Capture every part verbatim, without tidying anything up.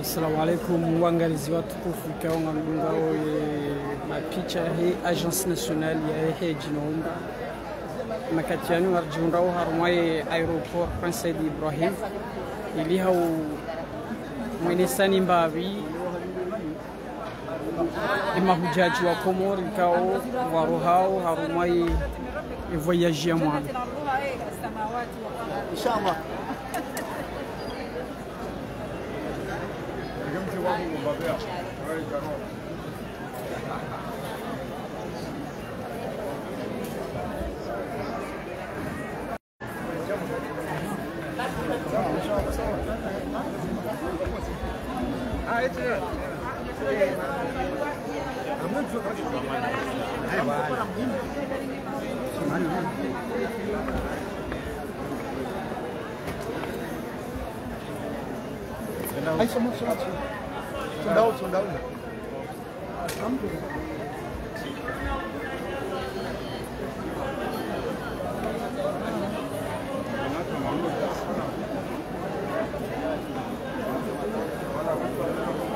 Assalamu alaikum, waangalizi watukufu, ikao ngamdungao ye mapicha he Agence Nationale ya Hedji no Umra. Makati yanu ngaridjihundrao harumwa ye aéroport Prince Said Ibrahim, ili hau mwenesani mbapvi ye mahujaji wa Komori ikao warohao harumwa ye, ye voyage ya mwando. Inshallah.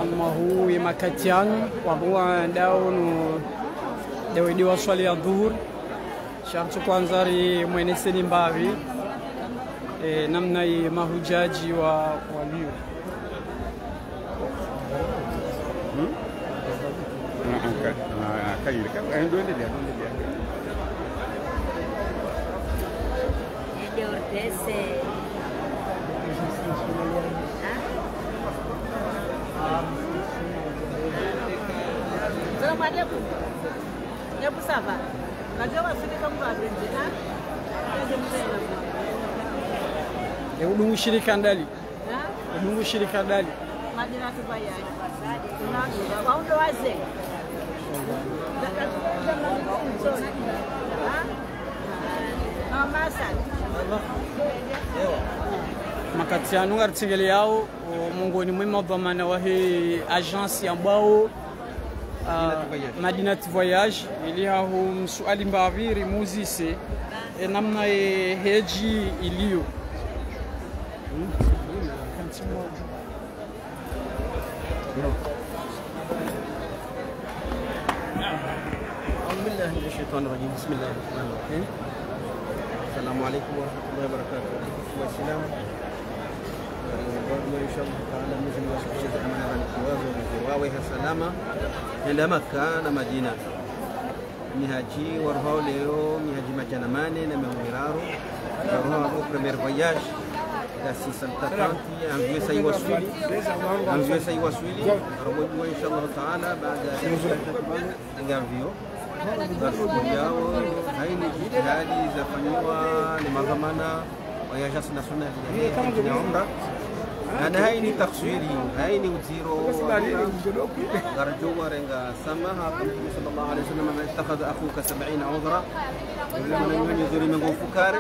Amma hu ye makati yanu, wandru wandao no dawidi waswali ya dhuhuri. Sha ntsu kwandza rimweneseni mbapvi, eh, namna ye mahujaji wa, walio. Hmm? Ah, ah, ka-, ah, ah, kayiri, ka-, eh, ndo endelea, ndo endelea. Ende ordese. Ah? Salamu alaikum. Nyabu sava. Kaje wa shirika mba benje, ha? Kaje mshirika. E udungu shirika ndali. Ha? Udungu shirika ndali. Madina Tubaya. Kuna waundo waze. Ha? Mama Hassan. Makati yanu ngaritsengeleyao, o, mongoni mwe madhwamana wahe agence yambwao, ah, Madinat Voyage. Madinat Voyage, ili hahumsuali mbapvi rimuzise, e, namna ye hedji ilio. Hmm? أعوذ بالله من الشيطان الرجيم. بسم الله الرحمن الرحيم. السلام عليكم ورحمة الله وبركاته. Waislamu. Inshallah taala, Mwenyezi Mungu atufikishe amani na likiwazo, na ziwawe ha salama. Hende Makka na Madina. Mihaji warohao leo, mihaji madjana mane na mengo miraru. Warohao au premier voyage, ya six cent cinquante, avion sa iwaswili. Avion sa iwaswili. Warohao, inshallah taala, baada ya six cent cinquante, inga avion. Ngarishukuriao, haina jitihadi zafanyiwa ni madhwamana wa Agence Nationale ya Hedji na Umra. Na, na haina takswiri, haina udziro. Ngaridjo warenga samaha, ha Mtrume swallallahu alayhi wa sallam, من اتخذ أخوك سبعين عذرا. Mwana nyonyi zuri mengo fukare.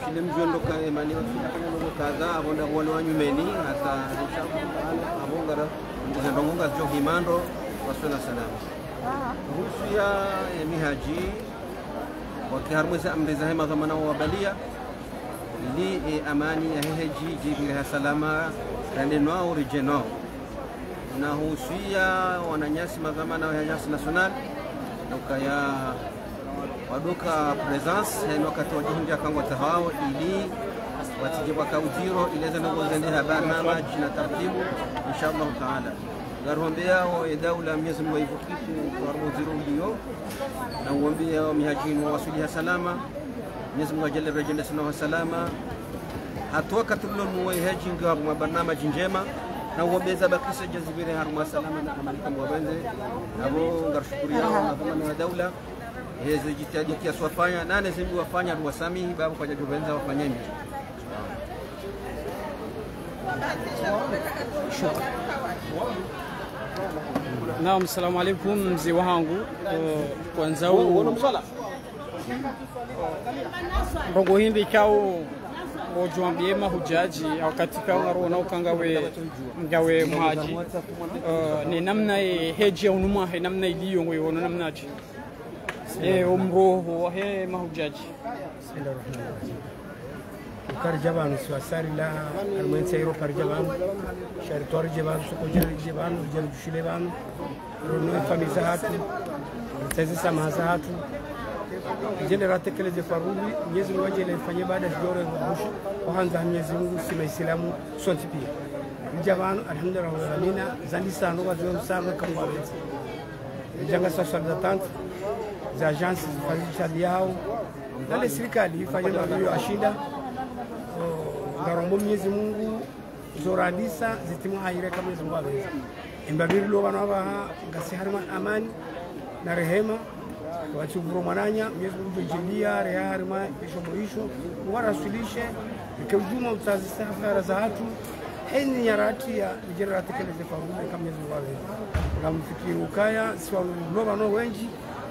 Shile mdjo ndo ka emani wa fukare ndo kaza, abonda wale wa nyumeni, hata inshallah, abongara, ndongo ngazidjo hima ndo, waswili salama. Uhusu ya, eh, mihaji, waki harumwa ze amri zahe madhwamana wabalia, ili, eh, amani yahe hedji, idjipvire ha salama, rende nao, ridje nao. Na uhusu ya wananyasi madhwamana wa Agence Nationale, ndoka ya wadoka présence, haina wakati wadjihundra kangwa tahao, ili watsidje waka udziro, ili eze ndrongo zende ha barnamaj na taratibu, inshallah taala. Ngarihombeao ye daula Mwenyezi Mungu aivukishe, kwa harumwa udziro ulio, na uombeao mihaji inu wawaswili ha salama, Mwenyezi Mungu adjaanlie ridjende sinu ha salama. Hata wakati ulo nuwo ye hedji ngiyo harumwa barnamaj ndjema, na uombea zabakishe djazipvire harumwa salama na amani kama wapvendze. Abo ngarishukuriao madhwamana wa daula. Eze jitihadi kiasi wafanya, nane zembi wafanya, ruwasamihi, babu kwadjadjopvendza wafanya mbi. Shukran. Naam, salamu alaikum, mze wahangu. Eh, kwanza u-, ndrongo hindri ikao ngodjo wambia mahujaji, wakati ikao ngaroona uka ngawe, ngawe mhaji. Eh, ne namna ye hedji ya unu mwaha, namna iliyo, ngoiwono namnadje. Eh, omroho wahe mahujaji. بسم الله الرحمن الرحيم. Karidja pvanu, si wasarila, harimwa entsi ya Europe karidja pvanu. Sha ritwaridje pvanu, soko djeli ridje pvanu, ridje ridjushile pvanu. Rono efamiyi zahatru, ritsahe samaha zahatru. Ridjende ratekeleze faradhwi, Mwenyezi Mungu yadjaanlie rifanye ibada zidjo rengwa msho, ohandza Mwenyezi Mungu si maisilamu, sontsi piya. Ridja pvanu, alhamdulillahi rabbil alamina, zandisa no wazo msanga kamwa wezi. Ridja ngasi swala za tantu, za agence zifanye shadi yawo. Na le sirikali ifanye mabio ashinda, o, ngarombo Mwenyezi Mungu, zo randisa zitimu hayiri eka Mwenyezi Mungu yapvendza. Embapvi rilo pvanu apvaha ngasi harimwa amani na rehema. Wakati upvuro mwananya, Mwenyezi Mungu yadjaanlie, reha harimwa isho bo isho, warasulishe, ike udjuma utsazi safara zahatru, heni ya ratiya, ridje ratekeleze faradhwi eka Mwenyezi Mungu yapvendza. Ngamfikiri ukaya, si wanu rilo pvanu wendji,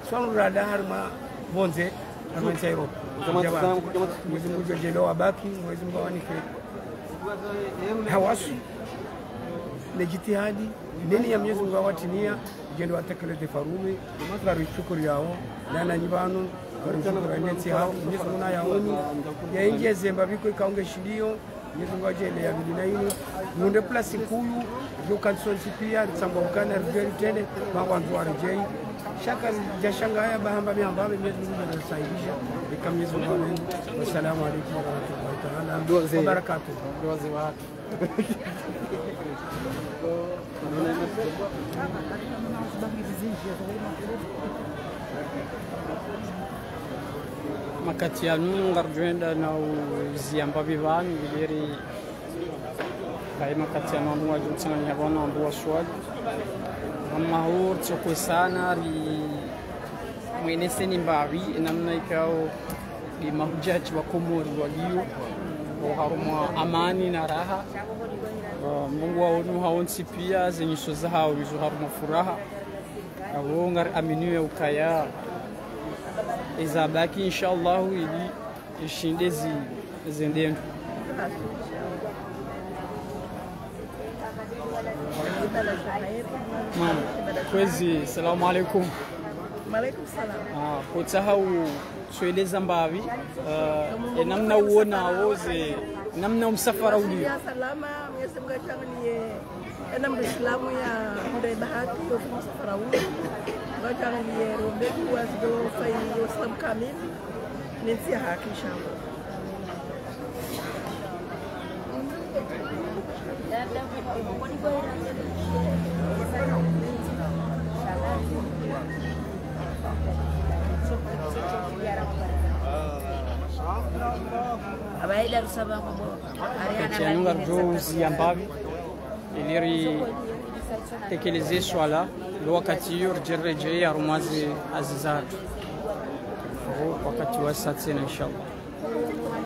si wanu ralawa harimwa pvondze, harimwa entsi ya Europe. Mwenyezi Mungu yadjaanlie wabaki, Mwenyezi Mungu yawanike hawasu, ne djitihadi, ne niya Mwenyezi Mungu yawatiniya, ridjende watekeleze faradhwi, ngari shukuru yawo, na nanyi pvanu, ngari shukuru ne ntsi yawo, Mwenyezi Mungu nayaone, yaengeze mbapvi ko ika unge shiliyo, Mwenyezi Mungu yadjaanlie yapvili na inu, nunde place nkuu, yo kanso ntsi piya, ritsambwa ukana, ridje ritende, mawandru waredjeyi, sha karidja shangaya, bahamba mihamba, Mwenyezi Mungu yadjaanlie sahilisha, eka Mwenyezi Mungu yapvendza. Wassalamu alaikum warahmatullahi taala wabarakatuh. Makati yanu ngaridjo enda na uziya mbapvi pvanu, ili ri, kayi makati yanu wandru wadjo tsanganya pvanu wandru waswali. Amma huu ritsokwe sana, ri, mweneseni mbapvi, enamna ikao, nde mahudjaji wa Komori waliyo, o harumwa amani na raha. Ah, Mungu waone hawontsi piya, ze nyuso zahawo izo harumwa furaha. Apvo ngari aminio ukaya, eza baki, inshallah, ili ishinde zi, zende ndro. Naam. Kwezi, salamu alaikum. Wa alaikum salam. Ah, kotsaha utsueleza mbapvi, ah, enamna uonawo ze, namna omsafara uliyo. Ya salama, Mwenyezi Mungu yadjaanlie, ena mwislamu yahundre bahati, yo msafara uliyo. Yadjaanlie, rombe dua zidjo fayi yo islamu kamili, ne ntsi ya haki, inshallah. Abaida rusaba kubo. Kati yanu ngaridjo uziya mbapvi, ili ritekeleze swala, lo wakati yo ridje redjeyi harumwa ze hazi zahatru. Wo wakati wa saa tsena, inshallah.